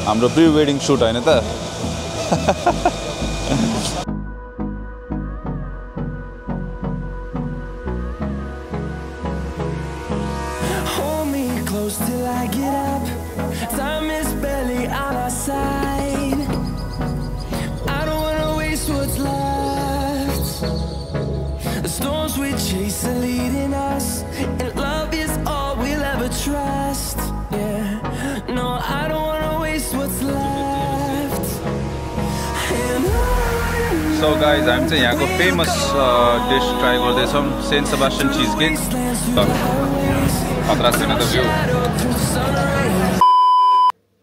हाम्रो pre wedding shoot हैन त Till I get up, time is barely on our side. I don't wanna waste what's left. The storms we chase are leading us, and love is all we'll ever trust. Yeah, no, I don't wanna waste what's left. So guys, हामी चाहिँ यहाँको famous dish try गर्दैछौँ saint Sebastian cheese cake खतरा छैन त view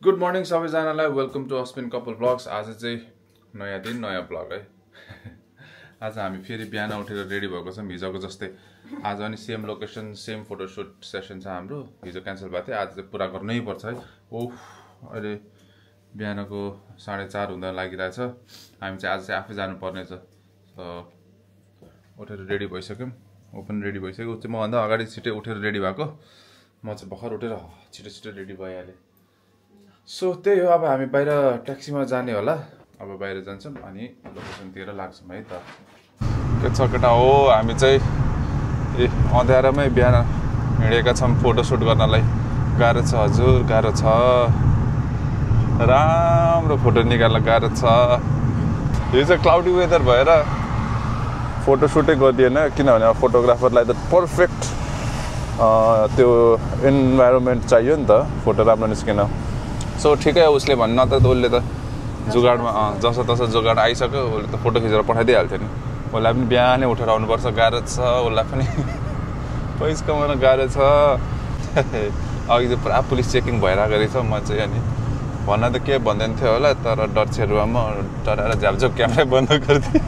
good morning सबैजनालाई welcome to अस्पिन couple blogs आज चाहिँ नयाँ दिन नयाँ ब्लग है आज हामी फेरि बिहान उठेर रेडी भएको छौँ हिजोको जस्तै आज अनि same location same photoshoot session छ हाम्रो हिजो क्यान्सल भएको थियो आज चाहिँ पुरा गर्नै पर्छ है ओह अहिले बिहानको 4:30 हुँदा लागिरहेछ हामी चाहिँ आज चाहिँ आफै जानुपर्ने छ उठेर रेडी भइसक्यौँ ऊ पनि रेडी भइसक्यो चाहिँ मभन्दा अगाडि छिटै उठेर रेडी भएको म चाहिँ भर्खर उठेर छिटो छिटो रेडी भइहालेँ सो त्यही हो अब हामी बाहिर ट्याक्सीमा जाने होला अब बाहिर जान्छौँ अनि लोकेसनतिर लाग्छौँ है त के छ केटा हो हामी चाहिँ अँध्यारोमै बिहान हिँडेका छौँ फोटोसुट गर्नलाई गाह्रो छ हजुर गाह्रो छ राम्रो फोटो निकाल्न गाह्रो छ यो चाहिँ क्लाउडी वेदर भएर फोटोसुटै गरिदिएन किनभने अब फोटोग्राफरलाई त पर्फेक्ट त्यो इन्भाइरोमेन्ट चाहियो नि त फोटो राम्रो निस्केन सो ठिकै हो उसले भन्नु न त उसले त जुगाडमा जसो तसो जुगाड आइसक्यो उसले त फोटो खिचेर पठाइदिइहाल्थ्यो नि उसलाई पनि बिहानै उठेर आउनुपर्छ गाह्रो छ उसलाई पनि पैसा कमाउन गाह्रो छ अघि चाहिँ पुरा पुलिस चेकिङ भइरहेको रहेछ म चाहिँ अनि भन्न त के भन्दैन थियो होला तर डर छेरुवामा डराएर झ्यापझ्याप क्यामेरा बन्द गरिदिएँ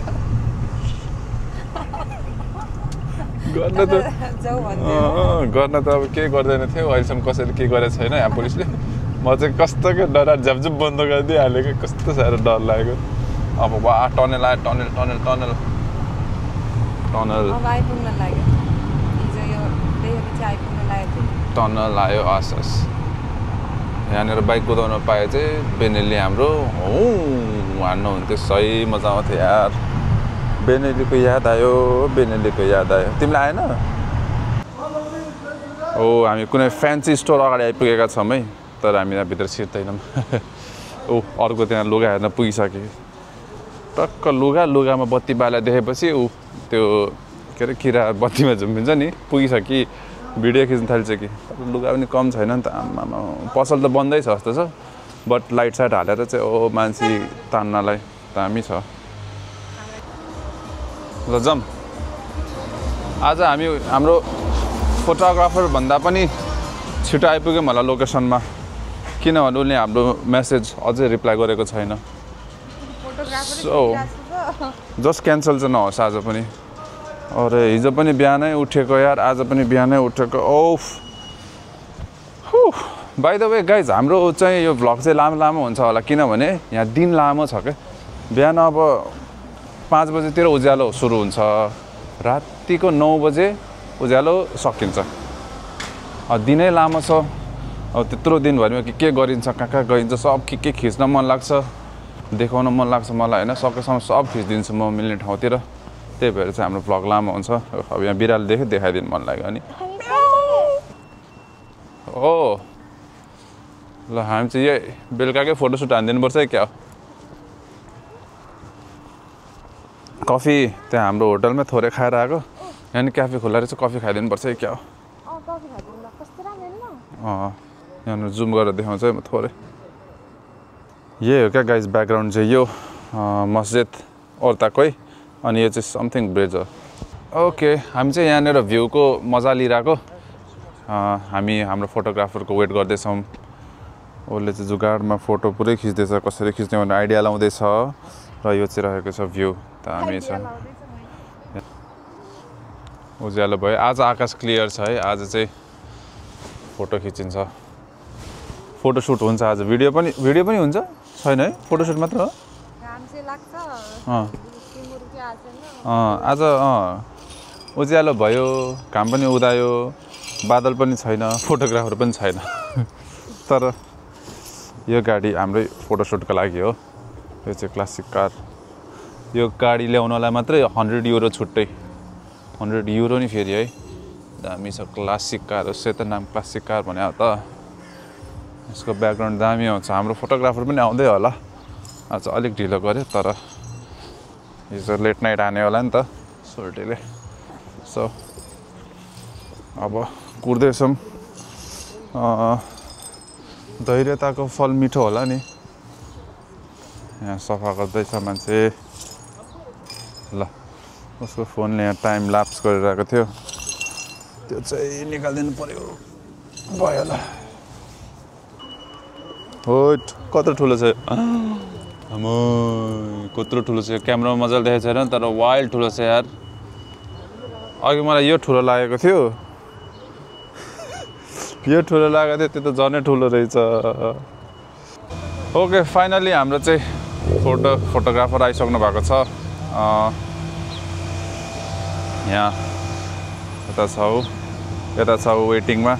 गर्न त अब के गर्दैन थियो अहिलेसम्म कसैले के गरेको छैन यहाँ पुलिसले म चाहिँ कस्तो के डराएर झ्यापझ्याप बन्द गरिदिइहालेँ कि कस्तो साह्रो डर लाग्यो अब वा टनल आयो tunnel tunnel tunnel tunnel tunnel आयो हस् हस् यहाँनिर बाइक कुदाउन पाए चाहिँ बेनेली हाम्रो हान्नुहुन्थ्यो सही मजा आउँथ्यो यार बेनेलीको याद आयो बेनेलीको याद आयो तिमीलाई आएन ओ हामी कुनै फ्यान्सी स्टोर अगाडि आइपुगेका छौँ है तर हामी भित्र छिर्दैनौँ ओ अर्को त्यहाँ लुगा हेर्न पुगिसक्यो टक्क लुगामा बत्ती बाला देखेपछि ऊ त्यो के अरे किरा बत्तीमा झुम्बिन्छ नि पुगिसक्यो भिडियो खिच्न थाल्छ कि लुगा पनि कम छैन नि त आम्मामा पसल त बन्दै छ जस्तो छ बट लाइट साइट हालेर चाहिँ ओ मान्छे तान्नलाई दामी छ ल जाऊँ आज हामी हाम्रो फोटोग्राफर भन्दा पनि छिटो आइपुग्यौँ होला लोकेसनमा किनभने उसले हाम्रो मेसेज अझै रिप्लाई गरेको छैन सो जस्ट क्यान्सल चाहिँ नहोस् आज पनि अरे हिजो पनि बिहानै उठेको यार आज पनि बिहानै उठेको ओफ बाइ द वे गाइज हाम्रो चाहिँ यो भ्लग चाहिँ लामो हुन्छ होला किनभने यहाँ दिन लामो छ क्या बिहान अब 5 बजेतिर उज्यालो सुरु हुन्छ रातिको 9 बजे उज्यालो सकिन्छ दिनै लामो छ अब त्यत्रो दिनभरिमा के गरिन्छ कहाँ गइन्छ सब के खिच्न मन लाग्छ देखाउन मन लाग्छ मलाई होइन सकेसम्म सब खिचिदिन्छु म मिल्ने ठाउँतिर त्यही भएर चाहिँ हाम्रो भ्लग लामो हुन्छ अब यहाँ बिरालो देख्यो देखाइदिनु मन लाग्यो अनि ओ ल हामी चाहिँ यही बेलुकाकै फोटोसुट हानिदिनुपर्छ है क्या कफी त्यहाँ हाम्रो होटलमै थोरै खाएर आएको यहाँ नि क्याफे खुल्ला रहेछ कफी खाइदिनुपर्छ है क्या यहाँनिर जुम गरेर देखाउँछ है म थोरै यही हो क्या गाइज ब्याकग्राउन्ड चाहिँ यो मस्जिद औरताकै अनि यो चाहिँ समथिङ ब्रिज हो ओके हामी चाहिँ यहाँनिर भ्यूको मजा लिइरहेको हामी हाम्रो फोटोग्राफरको वेट गर्दैछौँ उसले चाहिँ जुगाडमा फोटो पुरै खिच्दैछ कसरी खिच्ने भनेर आइडिया लाउँदैछ र यो चाहिँ रहेको छ भ्यू दामी छ उज्यालो भयो आज आकाश क्लियर छ है आज चाहिँ फोटो खिचिन्छ फोटोसुट हुन्छ आज भिडियो पनि हुन्छ छैन है फोटोसुट मात्र हो आज उज्यालो भयो घाम पनि उदायो बादल पनि छैन फोटोग्राफर पनि छैन तर यो गाडी हाम्रै फोटोसुटको लागि हो यो चाहिँ क्लासिक कार यो गाडी ल्याउनलाई मात्रै 100 युरो छुट्टै 100 युरो नि फेरि है दामी छ क्लासिक कार हो सेतो नाम क्लासिक कार भने त यसको ब्याकग्राउन्ड दामी आउँछ हाम्रो फोटोग्राफर पनि आउँदै होला आज अलिक ढिलो गर्यो तर हिजो लेट नाइट हाने होला नि त सोल्टीले सो अब कुर्दैछौँ धैर्यताको फल मिठो होला नि यहाँ सफा गर्दैछ मान्छे ल उसको फोनले यहाँ टाइम ल्याप्स गरिरहेको थियो त्यो चाहिँ निकालिदिनु पर्यो भयो ल हो कत्रो ठुलो छ आम्मै कत्रो ठुलो छ क्यामेरामा मजाले देखेको छैन तर वाइल्ड ठुलो छ यार अघि मलाई यो ठुलो लागेको थियो यो ठुलो लागेको थियो त्यो त झनै ठुलो रहेछ ओके फाइनली हाम्रो चाहिँ फोटोग्राफर आइसक्नु भएको छ यहाँ यता छ वेटिङमा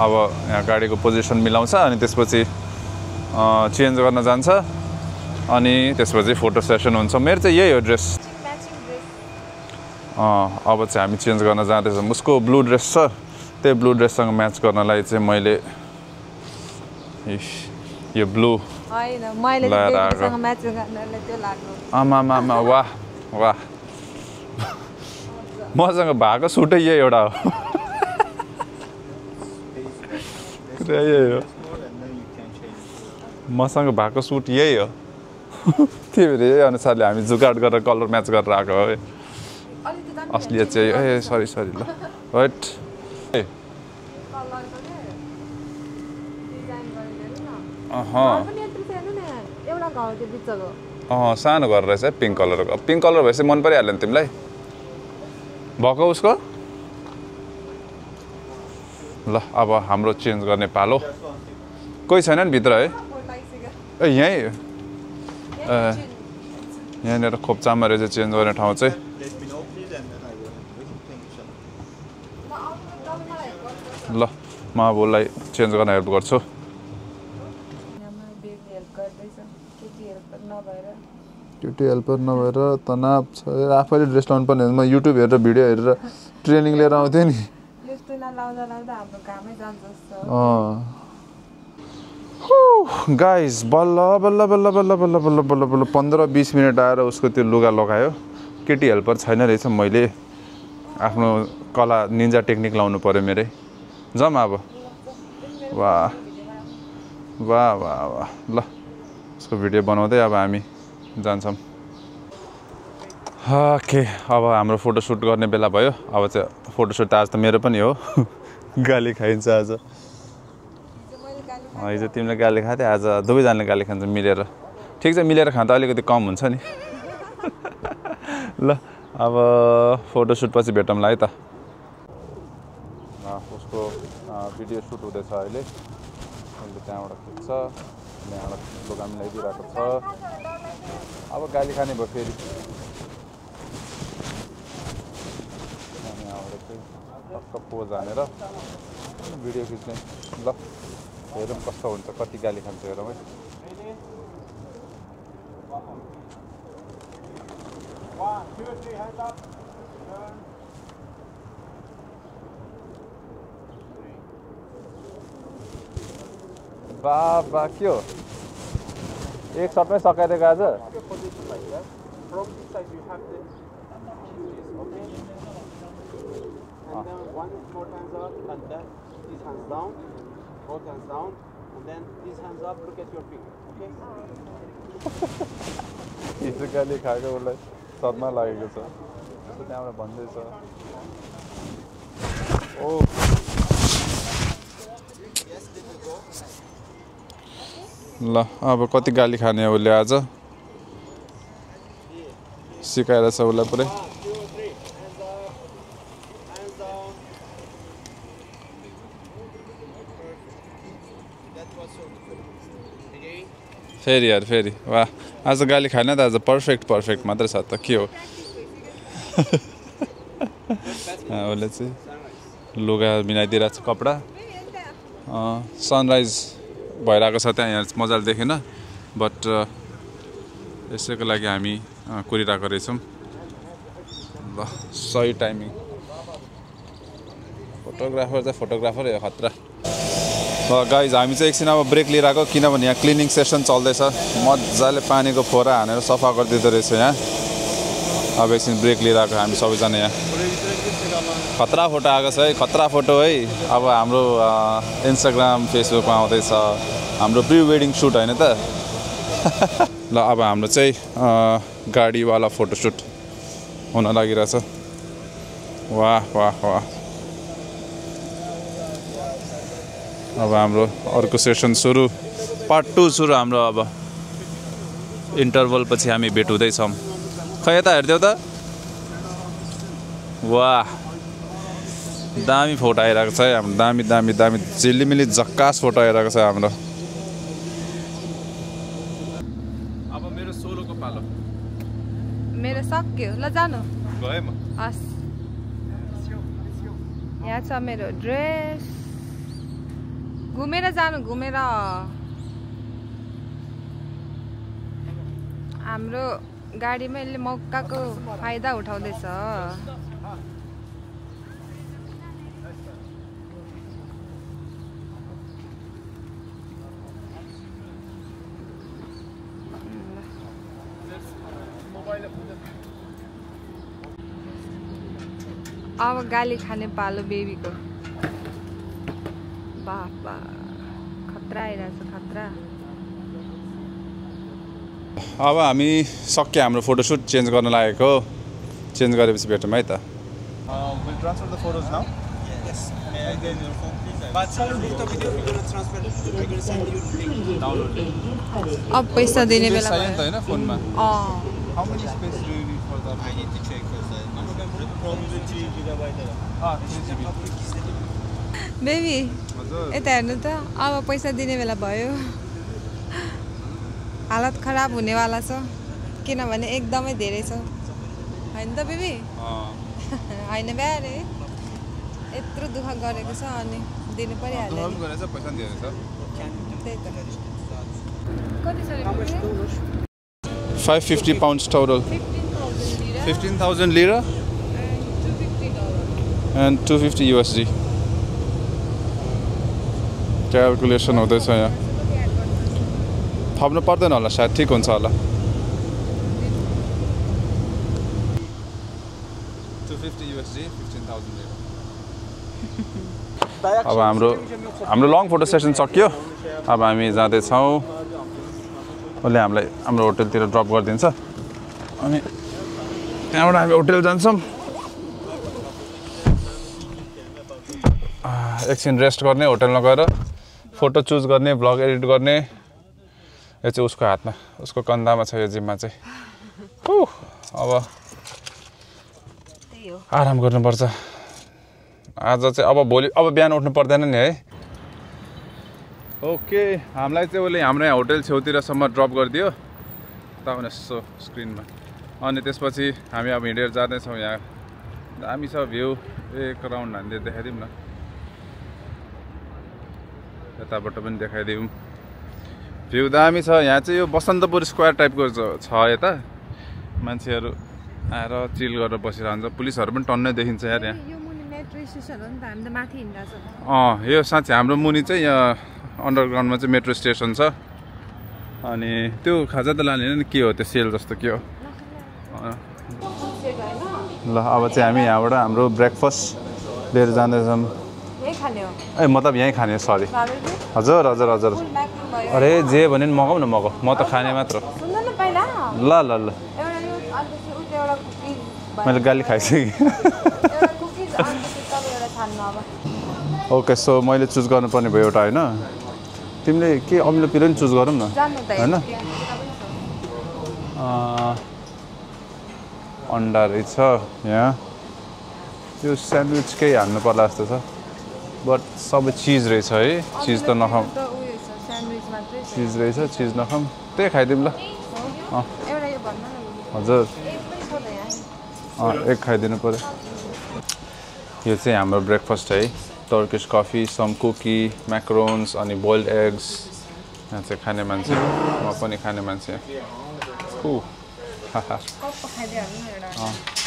अब यहाँ गाडीको पोजिसन मिलाउँछ अनि त्यसपछि चेन्ज गर्न जान्छ अनि त्यसपछि फोटो सेसन हुन्छ मेरो चाहिँ यही हो ड्रेस अब चाहिँ हामी चेन्ज गर्न जाँदैछौँ उसको ब्लू ड्रेस छ त्यही ब्लू ड्रेससँग म्याच गर्नलाई चाहिँ मैले यो ब्लू लगाएर आएको आमा वाह वाह मसँग भएको सुटै यही एउटा हो यही हो मसँग भएको सुट यही हो त्यही भएर यही अनुसारले हामी जुगाड गरेर कलर म्याच गरेर आएको हो असलियत चाहिँ ए सरी ल राइट सानो घर रहेछ है पिङ्क कलरको पिङ्क कलर भएपछि मन परिहाल्यो नि तिमीलाई भएको उसको ल अब हाम्रो चेन्ज गर्ने पालो कोही छैन नि भित्र है ए यहीँ यहाँनिर खोप्चामा रहेछ चेन्ज गर्ने ठाउँ चाहिँ ल म अब उसलाई चेन्ज गर्न हेल्प गर्छु केटी हेल्पर नभएर तनाव छ आफैले ड्रेस लाउनु पर्ने म युट्युब हेरेर भिडियो हेरेर ट्रेनिङ लिएर आउँथेँ नि गाइस बल्ल 15-20 मिनट आएर उसको त्यो लुगा लगायो केटी हेल्पर छैन रहेछ मैले आफ्नो कला निन्जा टेक्निक लाउनु पर्यो मेरै जाउँ अब वाह वाह वाह वाह ल उसको भिडियो बनाउँदै अब हामी जान्छौँ ओके अब हाम्रो फोटोसुट गर्ने बेला भयो अब चाहिँ फोटोसुट त आज त मेरो पनि हो गाली खाइन्छ आज हिजो तिमीले गाली खाथ्यौ आज दुवैजनाले गाली खान्छ मिलेर ठिक छ मिलेर खाँदा अलिकति कम हुन्छ नि ल अब फोटोसुट पछि भेटौँला है त उसको भिडियो सुट हुँदैछ अहिले त्यहाँबाट खिच्छ यहाँबाट लुगा मिलाइदिइरहेको छ अब गाली खाने भयो फेरि यहाँबाट चाहिँ टक्क पोज हानेर भिडियो खिच्ने ल हेरौँ कस्तो हुन्छ कति गाली खान्छ हेरौँ है बा के हो एक सर्टमै सकाइदिएको आज both hands down, and then these hands up, look at your feet, okay? हिजो गाली खाएको उसलाई सदमा लागेको छ त्यहाँबाट भन्दैछ ओ ल अब कति गाली खाने हो उसले आज सिकाएर छ उसलाई पुरै फेरि यार फेरि वाह आज गाली खाएन त आज पर्फेक्ट मात्र छ त के हो उसले चाहिँ लुगा मिलाइदिइरहेको छ कपडा सनराइज भइरहेको छ त्यहाँ यहाँ मजाले देखेन बट यसैको लागि हामी कुरिरहेको रहेछौँ ल सही टाइमिङ फोटोग्राफर यो खतरा ल गाइज हामी चाहिँ एकछिन अब ब्रेक लिइरहेको किनभने यहाँ क्लिनिङ सेसन चल्दैछ मजाले पानीको फोरा हानेर सफा गरिदिँदो रहेछ यहाँ अब एकछिन ब्रेक लिइरहेको हामी सबैजना यहाँ खतरा फोटो आएको छ है खतरा फोटो है अब हाम्रो इन्स्टाग्राम फेसबुकमा आउँदैछ हाम्रो प्री वेडिङ सुट होइन त ल अब हाम्रो चाहिँ गाडीवाला फोटोसुट हुन लागिरहेछ वाह वाह वाह अब हाम्रो अर्को सेसन सुरु पार्ट 2 सुरु हाम्रो अब इन्टरभल पछि हामी भेट हुँदैछौँ खै यता हेर्देऊ त वाह दामी फोटो आइरहेको छ है हाम्रो दामी दामी दामी झिलिमिली झक्कास फोटो आइरहेको छ हाम्रो अब मेरो सोलोको पालो मेरो सक्यो ल जानु गए म हस् यहाँ छ मेरो ड्रेस घुमेर जानु घुमेर हाम्रो गाडीमा यसले मौकाको फाइदा उठाउँदैछ अब गाली खाने पालो बेबीको बाबा खतरा आइरहेछ खतरा अब हामी सक्यो हाम्रो फोटोसुट चेन्ज गर्न लागेको चेन्ज गरेपछि भेटौँ है त अब पैसा दिने बेला होइन फोनमा बेबी यता हेर्नु त अब पैसा दिने बेला भयो हालत खराब हुनेवाला छ किनभने एकदमै धेरै छ होइन त बेबी होइन ब्यारे यत्रो दुःख गरेको छ अनि दिनु परिहाल्यो त्यही त कति छ 550 pounds total 15,000 lira and $250 USD calculation हुँदैछ यहाँ थप्नु पर्दैन होला सायद ठिक हुन्छ होला 250 USD 15,000 lira अब हाम्रो लङ फोटो सेसन सक्यो अब हामी जाँदैछौँ उसले हामीलाई हाम्रो होटलतिर ड्रप गरिदिन्छ अनि त्यहाँबाट हामी होटल जान्छौँ एकछिन रेस्ट गर्ने होटलमा गएर फोटो चुज गर्ने ब्लग एडिट गर्ने यो चाहिँ उसको हातमा उसको कन्दामा छ यो जिम्मा चाहिँ अब आराम गर्नुपर्छ आज चाहिँ अब भोलि अब बिहान उठ्नु पर्दैन नि है ओके हामीलाई चाहिँ उसले हाम्रो यहाँ होटल छेउतिरसम्म ड्रप गरिदियो ताउन यसो स्क्रिनमा अनि त्यसपछि हामी अब हिँडेर जाँदैछौँ यहाँ दामी छ भ्यू एक राउन्ड हान्दै देखाइदिउँ न यताबाट पनि देखाइदिउँ भ्यू दामी छ यहाँ चाहिँ यो बसन्तपुर स्क्वायर टाइपको छ यता मान्छेहरू आएर चिल गरेर बसिरहन्छ पुलिसहरू पनि टन्नै देखिन्छ यार यहाँ यो साँच्चै हाम्रो मुनि चाहिँ यहाँ अन्डरग्राउन्डमा चाहिँ मेट्रो स्टेसन छ अनि त्यो खाजा त लाने नि के हो त्यो सेल जस्तो के हो ल अब चाहिँ हामी यहाँबाट हाम्रो ब्रेकफास्ट लिएर जाँदैछौँ ए मतलब यहीँ खाने सरी हजुर हजुर हजुर अरे जे भने नि मगाऊ न मगाऊ म त खाने मात्र ल ल ल मैले गाली खाइसकेँ ओके सो मैले चुज गर्नुपर्ने भयो एउटा होइन तिमीले के अमिलो पिरो नि चुज गरौँ न होइन अन्डा रहेछ यहाँ त्यो स्यान्डविच केही हाल्नु पर्ला जस्तो छ बट सबै चिज रहेछ है चिज त नखाऊँ चिज रहेछ चिज नखाऊँ त्यही खाइदिउँ ल हजुर एक खाइदिनु पऱ्यो यो चाहिँ हाम्रो ब्रेकफास्ट है टर्किश कफी सम कुकी म्याक्रोन्स अनि बोइल्ड एग्स यहाँ चाहिँ खाने मान्छे म पनि खाने मान्छे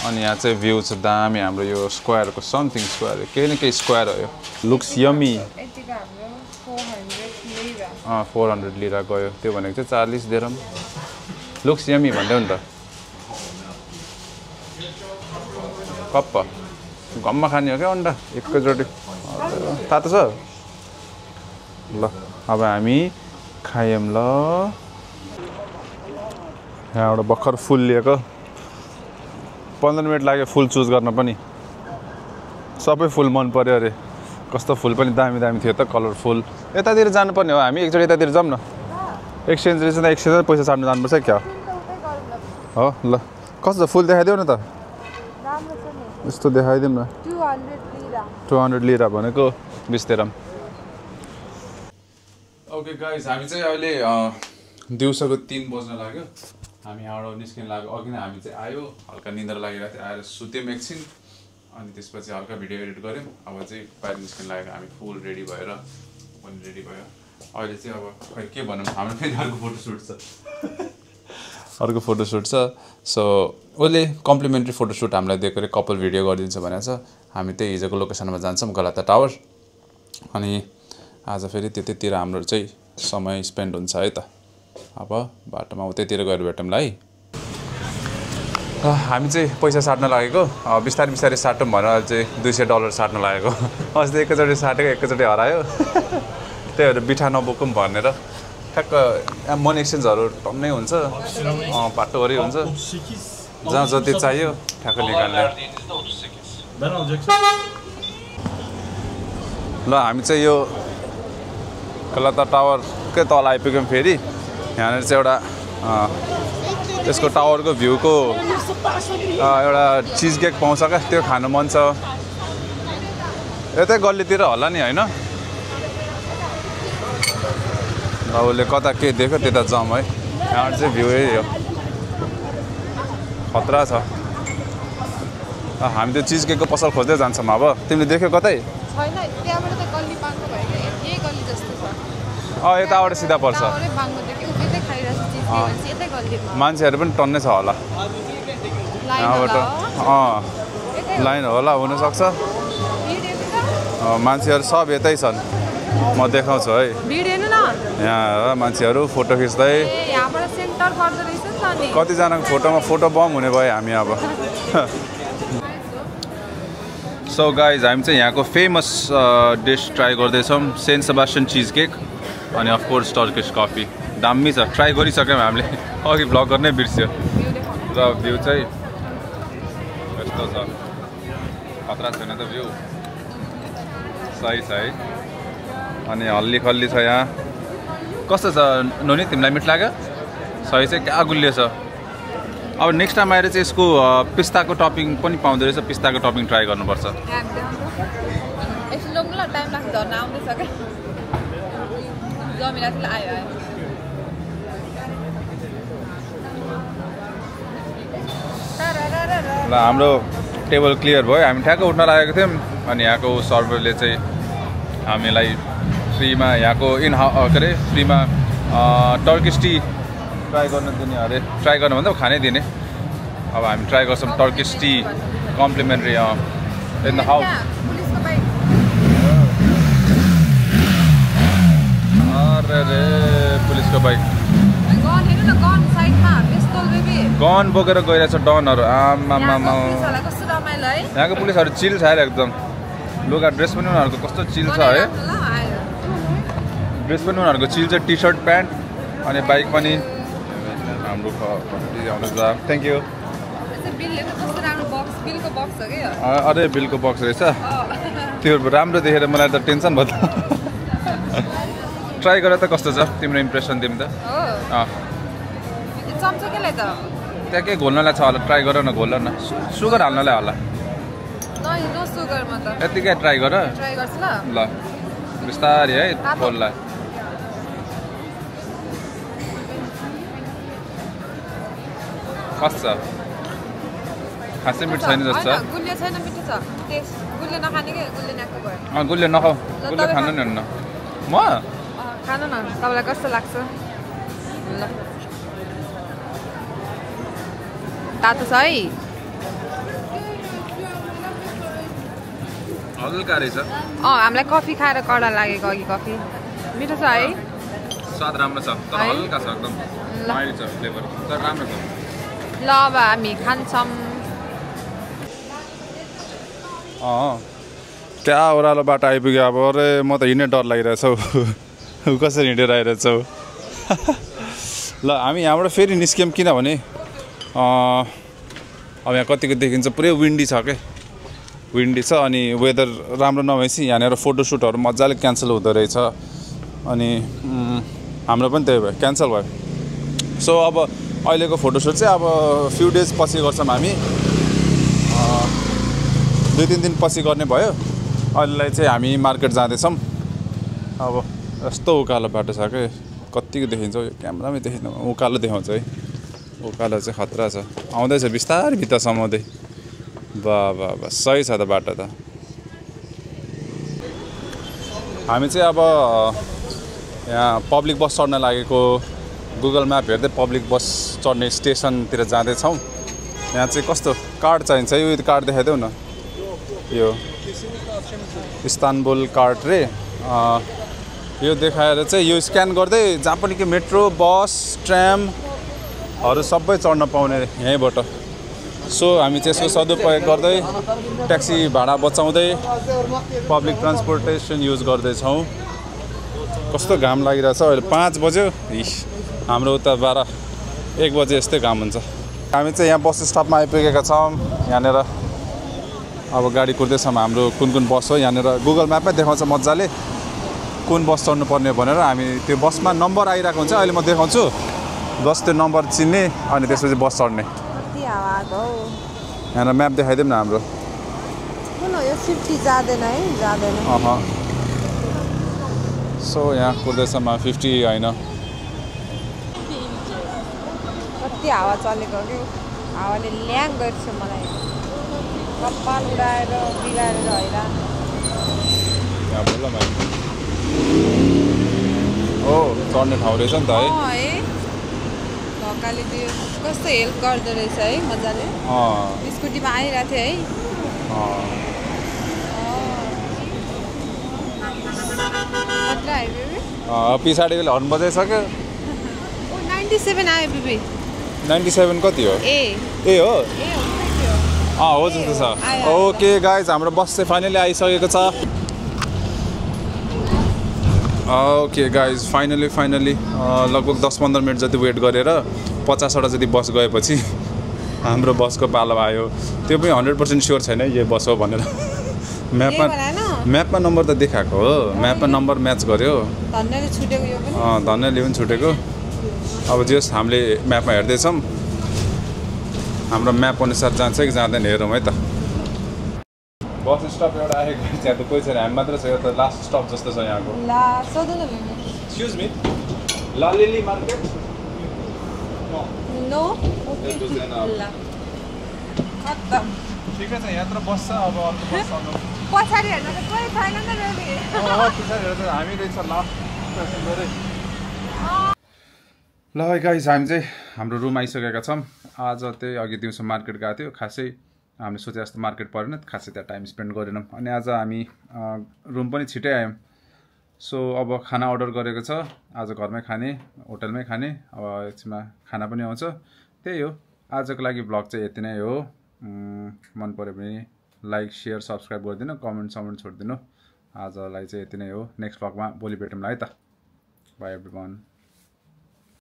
अनि यहाँ चाहिँ भ्यू छ दामी हाम्रो यो स्क्वायरको समथिङ स्क्वायर केही न केही स्क्वायर हो यो लुक्स यमी 400 लिरा गयो त्यो भनेको चाहिँ 40 दिरहम लुक्स यमी भन्दै नि त कप्प घममा खाने हो क्या अन्डा एकैचोटि तातो छ ल अब हामी खायौँ ल यहाँबाट भर्खर फुल लिएको 15 मिनट लाग्यो फुल चुज गर्न पनि सबै फुल मन पर्यो अरे कस्तो फुल पनि दामी दामी थियो त कलरफुल यतातिर जानुपर्ने हो हामी एकचोटि यतातिर जाऊँ न एक्सचेन्ज रहेछ त एक्सचेन्ज पैसा साट्नु जानुपर्छ क्या हो ल कस्तो फुल देखाइदेऊ न त यस्तो देखाइदिउँ न 200 लिरा भनेको 20 दिरहम ओके गाइज हामी चाहिँ अहिले दिउँसोको 3 बज्न लाग्यो हामी यहाँबाट निस्किन लाग्यो अघि नै हामी चाहिँ आयो हल्का निन्द्रा लागिरहेको थियो आएर सुत्यौँ एकछिन अनि त्यसपछि हल्का भिडियो एडिट गऱ्यौँ अब चाहिँ बाहिर निस्किन लागेको हामी फुल रेडी भएर पनि रेडी भयो अहिले चाहिँ अब खै के भनौँ हाम्रो फेरि अर्को फोटोसुट छ सो उसले कम्प्लिमेन्ट्री फोटोसुट हामीलाई दिएको अरे कपल भिडियो गरिदिन्छ भनेको छ हामी त्यही हिजोको लोकेसनमा जान्छौँ गलाता टावर अनि आज फेरि त्यतैतिर हाम्रो चाहिँ समय स्पेन्ड हुन्छ है त अब बाटोमा उतैतिर गएर भेटौँला है हामी चाहिँ पैसा साट्न लागेको बिस्तारै बिस्तारै साटौँ भनेर चाहिँ $200 साट्न लागेको अस्ति एकैचोटि साटेको एकैचोटि हरायो त्यही भएर बिठा नबोकौँ भनेर ठ्याक्क मनी एक्सचेन्जहरू टन्नै हुन्छ बाटोभरि हुन्छ जहाँ जति चाहियो ठ्याक्क निकाल्ने ल हामी चाहिँ यो गलाता टावरकै तल आइपुग्यौँ फेरि यहाँनिर चाहिँ एउटा त्यसको टावरको भ्यूको एउटा चिज केक पाउँछ क्या त्यो खानु मन छ यतै गल्लीतिर होला नि होइन उसले कता के देख्यो त्यता जाउँ है यहाँबाट चाहिँ भ्यू यही हो खतरा छ हामी त्यो चिज केकको पसल खोज्दै जान्छौँ अब तिमीले देख्यौ कतै यताबाट सिधा पर्छ मान्छेहरू पनि टन्नै छ होला यहाँबाट लाइन होला हुनसक्छ मान्छेहरू सब यतै छन् म देखाउँछु है यहाँ मान्छेहरू फोटो खिच्दै कतिजनाको फोटोमा फोटो बम हुने भयो हामी अब सो गाइज हामी चाहिँ यहाँको फेमस डिस ट्राई गर्दैछौँ सेन्ट सेबास्टियन चिज केक अनि अफकोर्स टर्किस कफी दामी छ ट्राई गरिसक्यौँ हामीले अघि भ्लग गर्नै बिर्स्यो र भ्यू चाहिँ यस्तो छ खतरा छैन त भ्यू सही छ है अनि हल्ली खल्ली छ यहाँ कस्तो छ नुनी तिमीलाई मिठ लाग्यो सही चाहिँ क्या गुलियो छ अब नेक्स्ट टाइम आएर चाहिँ यसको पिस्ताको टपिङ पनि पाउँदो रहेछ पिस्ताको टपिङ ट्राई गर्नुपर्छ ल हाम्रो टेबल क्लियर भयो हामी ठ्याक्क उठ्न लागेको थियौँ अनि यहाँको सर्भरले चाहिँ हामीलाई फ्रीमा यहाँको के अरे फ्रीमा टर्किस टी ट्राई गर्न दिने अरे ट्राई गर्नु भन्दा खानै दिने अब हामी ट्राई गर्छौँ Turkish T complementary in the house अरे पुलिसको बाइक गन बोकेर गइरहेछ डनहरू आमामा यहाँको पुलिसहरू चिल छ एकदम लुगा ड्रेस पनि उनीहरूको कस्तो चिल छ है ड्रेस पनि उनीहरूको चिल छ टी सर्ट प्यान्ट अनि बाइक पनि हाम्रो थ्याङ्क यू अरे बिलको बक्स रहेछ त्यो राम्रो देखेर मलाई त टेन्सन भयो त ट्राई गरेर त कस्तो छ तिम्रो इम्प्रेसन तिमी त त्यहाँ के घोल्नलाई छ होला ट्राई गर न घोल न सुगर हाल्नलाई होला यतिकै ट्राई गर ल बिस्तारै है घोललाई कस्तो छ खासै मिठो छैन जस्तो गुलियो नखाऊ गुलियो खानु नि हुन्न म खानु न तपाईँलाई कस्तो लाग्छ ल तातो छ है हल्का रहेछ हामीलाई कफी खाएर कडा लागेको अघि कफी मिठो छ है स्वाद राम्रो छ तर हल्का छ एकदम माइल्ड छ फ्लेभर तर राम्रो छ ल अब हामी खान्छौँ क्या ओह्रालो बाटो आइपुग्यो अब अरे म त हिँड्ने डर लागिरहेछ हौ कसरी हिँडेर आइरहेछ हौ ल हामी यहाँबाट फेरि निस्क्यौँ किनभने अब यहाँ कतिको देखिन्छ पुरै विन्डी छ क्या विन्डी छ अनि वेदर राम्रो नभएपछि यहाँनिर फोटोसुटहरू मजाले क्यान्सल हुँदो रहेछ अनि हाम्रो पनि त्यही भयो क्यान्सल भयो सो अब अहिलेको फोटोसुट चाहिँ अब फ्यु डेज पछि गर्छौँ हामी 2-3 दिन पछि गर्ने भयो अहिलेलाई चाहिँ हामी मार्केट जाँदैछौँ अब यस्तो उकालो बाटो छ क्या कतिको देखिन्छ क्यामेरामै देखिँदैन उकालो देखाउँछ है उकालो चाहिँ खतरा छ आउँदैछ बिस्तारै भित्र समाउँदै बा सही छ त बाटो त हामी चाहिँ अब यहाँ पब्लिक बस चढ्न लागेको गुगल म्याप हेर्दै पब्लिक बस चढ्ने स्टेसनतिर जाँदैछौँ यहाँ चाहिँ कस्तो कार्ड चाहिन्छ यो कार्ड देखाइदेऊ न यो इस्तानबुल कार्ड रे यो देखाएर चाहिँ यो स्क्यान गर्दै जहाँ पनि के मेट्रो बस ट्रामहरू सबै चढ्न पाउने यहीँबाट सो हामी चाहिँ यसको सदुपयोग गर्दै ट्याक्सी भाडा बचाउँदै पब्लिक ट्रान्सपोर्टेसन युज गर्दैछौँ कस्तो घाम लागिरहेछ अहिले 5 बज्यो हाम्रो उता 12-1 बजे यस्तै घाम हुन्छ हामी चाहिँ यहाँ बस स्टपमा आइपुगेका छौँ यहाँनिर अब गाडी कुर्दैछौँ हाम्रो कुन बस हो यहाँनिर गुगल म्यापमै देखाउँछ मजाले कुन बस चढ्नु पर्ने भनेर हामी त्यो बसमा नम्बर आइरहेको हुन्छ अहिले म देखाउँछु बस त्यो नम्बर चिन्ने अनि त्यसपछि बस चढ्ने यहाँनिर म्याप देखाइदिउँ न हाम्रो सो यहाँ कुर्दैछौँ 50 होइन कति हावा चलेको कि हावाले ल्याङ गर्छ मलाई कपाल उडाएर बिगारेर हैरान हो चढ्ने ठाउँ रहेछ नि त है ढकाले त्यो कस्तो हेल्प गर्दो रहेछ है मजाले स्कुटीमा आइरहेको थियो है पछाडिको हर्न बजाइसक्यो 97 आयो बिबी 97 कति हो ए हो हो जस्तो छ ओके गाइज हाम्रो बस चाहिँ फाइनली आइसकेको छ ओके गाइज फाइनली लगभग 10-15 मिनट जति वेट गरेर 50वटा जति बस गएपछि हाम्रो बसको पालो आयो त्यो पनि 100% स्योर छैन यो बस हो भनेर म्यापमा नम्बर त देखाएको हो म्यापमा नम्बर म्याच गर्यो धन्यले पनि छुटेको अब जस हामीले म्यापमा हेर्दैछौँ हाम्रो म्याप अनुसार जान्छ कि जाँदैन हेरौँ है त बस स्टप एउटा आएको त्यहाँ त कोही छैन हामी मात्र छ यो त लास्ट स्टप जस्तो छ यहाँको एक्सक्युज मी लालिली मार्केट नो ठिकै छ यहाँतिर बस छ अब अर्को बस चढ्नु पछाडि हेर्न त कोही छैन नि रेडी पछाडि हेर्छ हामी रहेछ लास्ट प्यासेन्जरै ल गाइस हामी चाहिँ हाम्रो रुम आइसकेका छौँ आज त्यही अघि दिउँसो मार्केट गएको थियो खासै हामीले सोचे जस्तो मार्केट परेन खासै त्यहाँ टाइम स्पेन्ड गरेनौँ अनि आज हामी रुम पनि छिटै आयौँ सो अब खाना अर्डर गरेको छ आज घरमै खाने होटलमै खाने अब एकछिनमा खाना पनि आउँछ त्यही हो आजको लागि भ्लग चाहिँ यति नै हो मन पऱ्यो भने लाइक सेयर सब्सक्राइब गरिदिनु कमेन्ट छोडिदिनु आजलाई चाहिँ यति नै हो नेक्स्ट भ्लगमा भोलि भेटौँला है त बाई एभ्रिवान